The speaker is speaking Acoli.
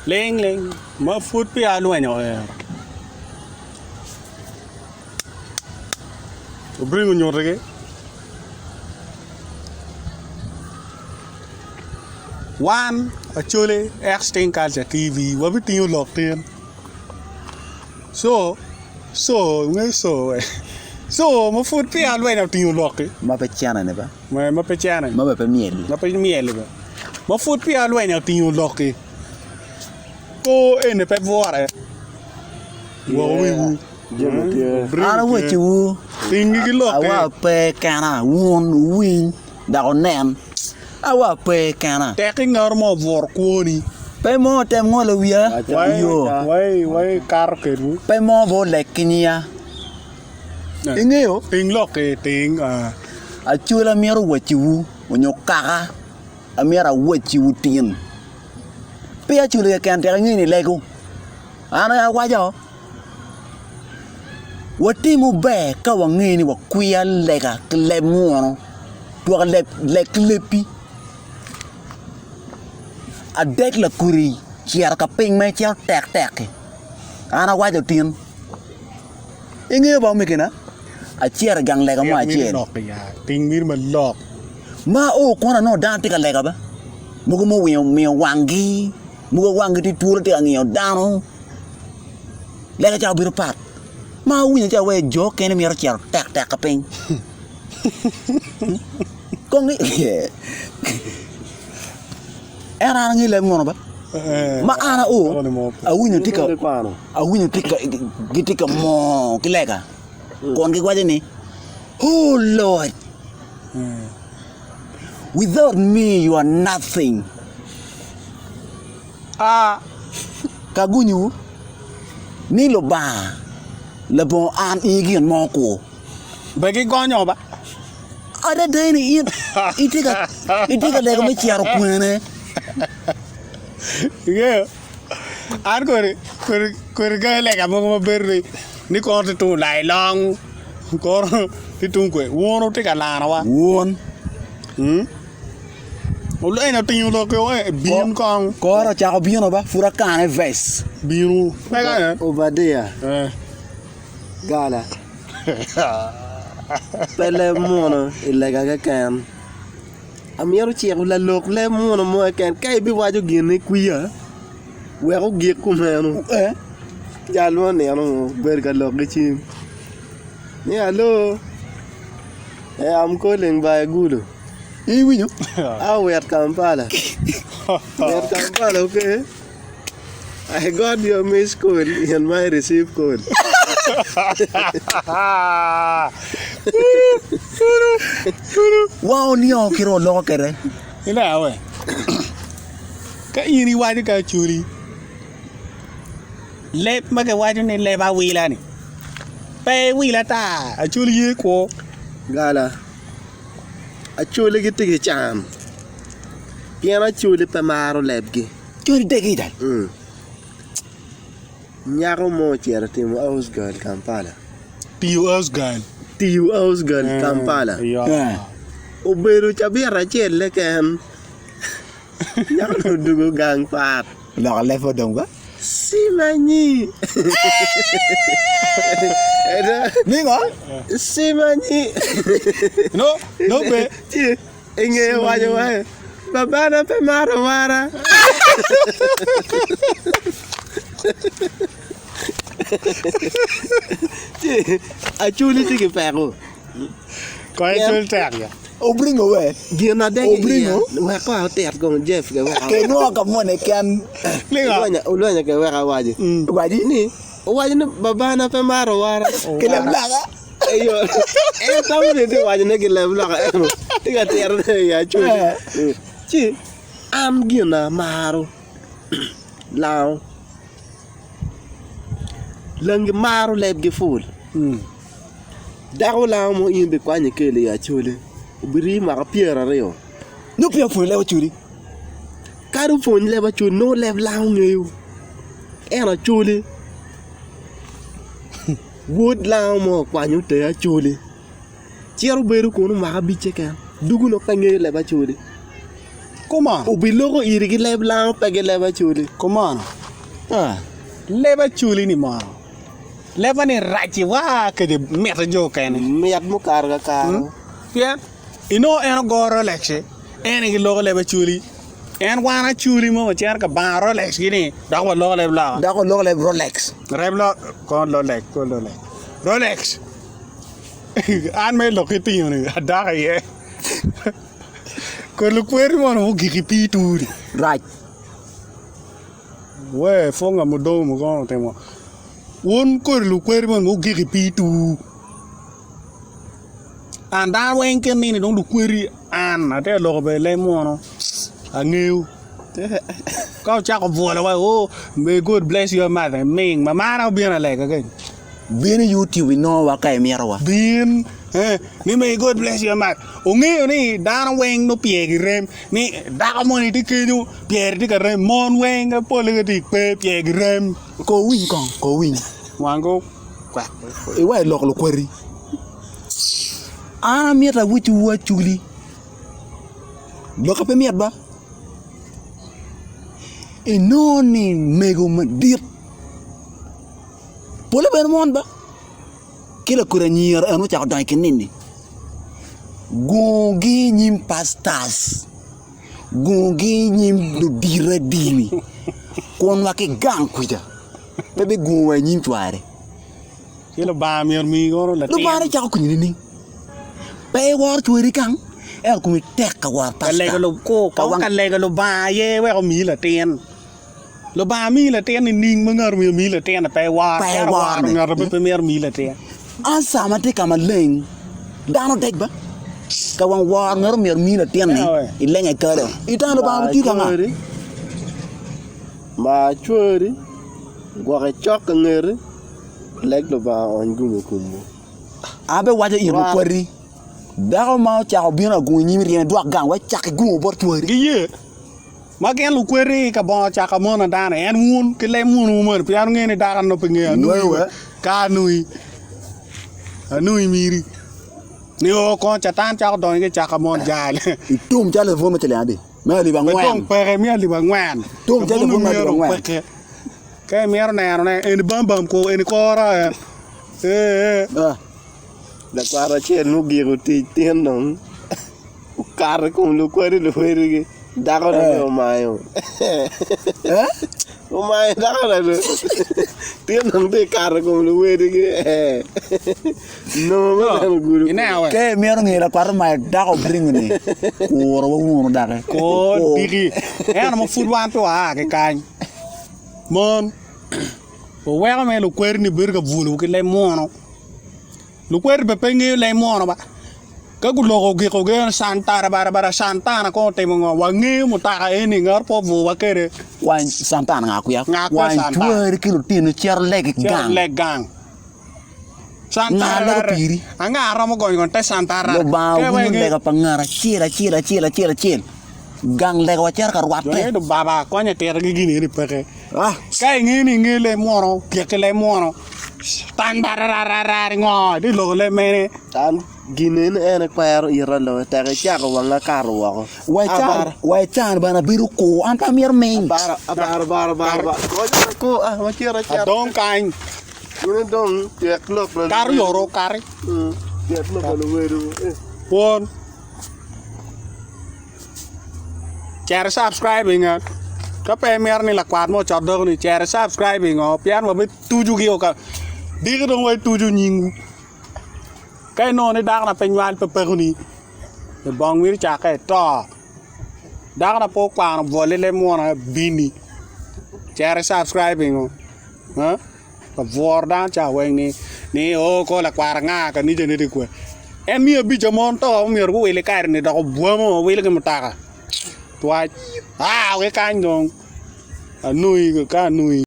Ling ling ma pud peya alwenyo ero. Obringo onyutigi. Wan Acholi Extinct Culture TV wabitingo lok tin. Co, co, ingeyo co we, co ma pud peya alwenyo otingo lok-ki. Ma pe cene-ni ba. Ma pe cene. Ma bene pe myel-li. Ma pe myel-li bene. Ma pud peya alwenyo otingo lok-ki. Kor eni pe bwure. Gwoko wiwu. An awacciwu, Tingi ki lok-ki. awa pe kena, wun wuwiny dok wunen. Awa pe kena. Tek ki ngat mo obwuro kwoni. Pe mo otem ngolo wiya iyo. Wai ikato kedwu. Pe mo bene oleg ki nyiya. Ingeyo? Ting lok-ki, ting. Acola mito wacciwu onyo kaka amito awacciwu tin. Pe acoli keken tek inge ni ilego. An aye awaco, watimo ber ka wange ni wakwiya lega ki leb munu, twak leg ki lebbi. Adek lakodi cito ka piny ma icito tek tek-ki, an awaco tin, ingeyo ba omegina, acito i gang lega mo acel, ma ao kunu anongo dano tye ka lega ba, mogo ma omiyo wanggi. Mogo wanggi tye twolo tye ka ngiyo dano lega ca obedo pat ma awinyo ca wai jo okene mito cito tek tek ka piny kong en an angeyo leb munu ba ma an ao awinyo tye ka awinyo tye ka gitye ka moo ki lega kun giwaco ni oh Lord Without me you are nothing. A Ka gunyu ni Lubanga labongo an in gin mo kwo. Be gigonyo ba? Adada ni in itye ka itye ka lego me cito kwene. Ingeyo, an kodi kodi kodi gangi lega mogo ma bedo ni ni kono tye tung olai long kono tye tung kwe wun wutye ka lanowa. Wun. Olweny otingo lok ki ee bin kong. Kore ocako bino ba pud akane verse. Bino. Mega Obadia gala pe leb muno i lega keken. Amito ciko lalok leb muno mo keken ka ibiwaco gin ni kwiya wek ogik kumeno jal mo nino mo obedo ka lok ki cim ni alo am calling by Gulu Iwinyo? Awit Kampala wit Kampala okay I got your missed call in my receive call. Wa oniongo kit ma oloko kwede. Ineno we, ka in iwaco ki Acholi, leb ma kiwaco ni leb awila-ni pe iwil ata, Acholi ye kwo. Gala, Acholi gitye ki can pien Acholi pe maro lebgi. Codi degi idal. Nyako mo ocito otimo house girl Kampala. Tiyo house girl. Tiyo house girl Kampala. Obedo cabit acel keken. Nyako-ni odwogo gang pat. Loko leb odong ba. Simanyi. Ningo? Simanyi. No, no be. Ci I nge waco wa, Babana pe maro awara. Ci Acholi tye ki peko. Kong Acholi tek ya. Obringo we. Gin adek i Obringo. iya. Wek kong atit kong Jeff ke wek Ke nwo ka moni ken. Ulwenya ulwenya ke wek awaci. Waci. Ni owaco ni babana pe maro awara. Ki leb laka. En tamo ni tye ka wacone ki leb loka ento tye ka titone i Acholi. Ci an gin na amaro lango, langi maro lebgi pul, dako lango mo in ibikwanyo ikelo i Acholi obiri mwaka pyeraryo. Nongo peya opwonyo leb Acholi. Kadi opwony leb Acholi nongo leb lango ngeyo ento Acholi. Wod lango mo okwanyo oter Acholi cito bedo kunu mwaka abic keken dugu nongo pe ngeyo leb Acholi. Kumono. Obiloko iri ki leb lango pe ki leb Acholi. Kumono. Leb Acholi ni mono. Leba ni rac-ci wa kede miti jo okene. Mit mukato kakare. Pien inongo en ogo Rolex-ci, en aye giloko leb Acholi. En wan Acholi mo wacito ka bango Rolex gi ni dok waloko leb loka. Dok waloko leb Rolex. Leb loka, kono Rolex, kono Rolex. Rolex! An ma i lok ki tingo-ni adok iye. Kodi lukweri mono mugik i pii turi. Rac. Wee pwonga mudongo mukono otimo. Wun kodi lukweri mono mugik i pii tur. An dano weng kit nini dong lukweri an atye ka loko bene leb munu angeyo. Ka ocako bwolowa oh may God bless your mother ming mamana obino alega kany. Bin i YouTube inongo wa ka imito wa. Bin eh ni may God bless your mother. Ongeyo ni dano weng nongo pyergi rem ni dako moni tye kenyo pyere tye ka rem mon weng pole ka tye pe pyergi rem. Ko winy kong, ko winy. Wango kwek. Iwa i lok lukweri. An amito awecciwu aculi. Lokke pe mit ba. Inongo ni mego madit Pole bene mon ba ki lakodi anyira eno ocako donyo i kin nini gungi i nyim pastors gungi i nyim ludito dini kun wa ki gang kwija pe bigungo wa i nyim cware. Ci Lubanga myero omi kono latin. Lubanga dong cako konyi nining? Pe iworo cweri kang ento komi tek ka woro pastor. Ka lego Lubanga aye wek omiyi latin. Lubanga miyi latin nining ma ngat myero omiyi latin-ni pe iworo? Pe Cito iworo woro ni. ngat ma pe myero omiyi latin. Ansa ma tye ka maleng, dano dec ba? Ka wang woro ngat myero omiyi latin-ni, ilenge kalo. Itang Lubanga tye ka nga? Mar cwari, gwok icok ka ngeti, leg Lubanga oony gum i komwu. Abiwaco it lukwati, dako ma ocako bino agungo i nyimi ryeme dwak gang wek cak igungo bot cwari. Giye. Ma gin lukweti ka bongo caka mon adano en wun ki leb munuwu moni pien wungeyo ni dako nongo pe ngeyo anui ka anui anui miri nio kono catan cako donyo ki caka mon jal Itum calo labwor me ciling adi? Me alip pe angwen. dong peke me alip angwen Tum calo labwor me alip myero angwen. peke ka imito nenone eni bambam ko eni kora en ee Ah. Lakwat acel mugiko tic tin dong Okato i kom lukwadi luwedigi, dako-ni bene omayo. Omayo dako-ni dong. Tin dong tye ka kato i kom luwedigi. Nongo me neno gudo. Ineno we? Ka imito ngeyo lakwat omayo dako obiringo-ni, kuro wa wunu dake. Kur diki. Ento ma pud wan pe waa ki kany, mon wuweko mere lukweri-ni bedo ka bwolowu ki leb muno. Lukweri bene pe ngeyo leb muno ba. Ka guloko ogiko gin cantara bara bara cantana kono otimo ngo wangeyo mutoka eni ngat pe obwowa kwede. Kwany cantana nga kwiya Nga kwiya kwany cantana. cwari ki lutino cito legi Cito gang. leg gang. Nga lego piri. Anga romo gonyo kono te cantara. Lubanga Ke winyo wenge. lega pa ngat acel acel acel acel acel. Gang lega wa cito ka rwatte. Jo ni baba konyo titogi gini eni peke. Ah. Ka ingeyo ni ingeyo leb muno, gik ki leb muno. Tandarararara ngo itye loko leb mene? An gin eni en ekwero ita loyo tek icako wanga kato woko. Wa ican, wa ican bene abedo kur, an pe amito ming. Abara, abara, abara, abara, abara. Konya ko, ah, wacit acita. Adong kany. In idong tyek lok pa Kato yoro kati. Tyek lok pa luwedo. Won. Cer i subscribe i nget ka pe imito ni lakwat mo ocot dogi ni cer i subscribe i ngo pien wabituco gi o ka diki dong waituco nyingwu ka inongo ni dako na pe nywal pe peko ni i bong mito cake ito dako na pe okwano bwoli leb munu aye bini cer i subscribe i ngo. Abworo dano ca weng ni ni oo kor lakwar anga kanica ne tye kwe en miyo abica mon to myero guwil i kare ni dok obwamo owilo ki mutoka twac aa ki kany dong anongi ka anongi.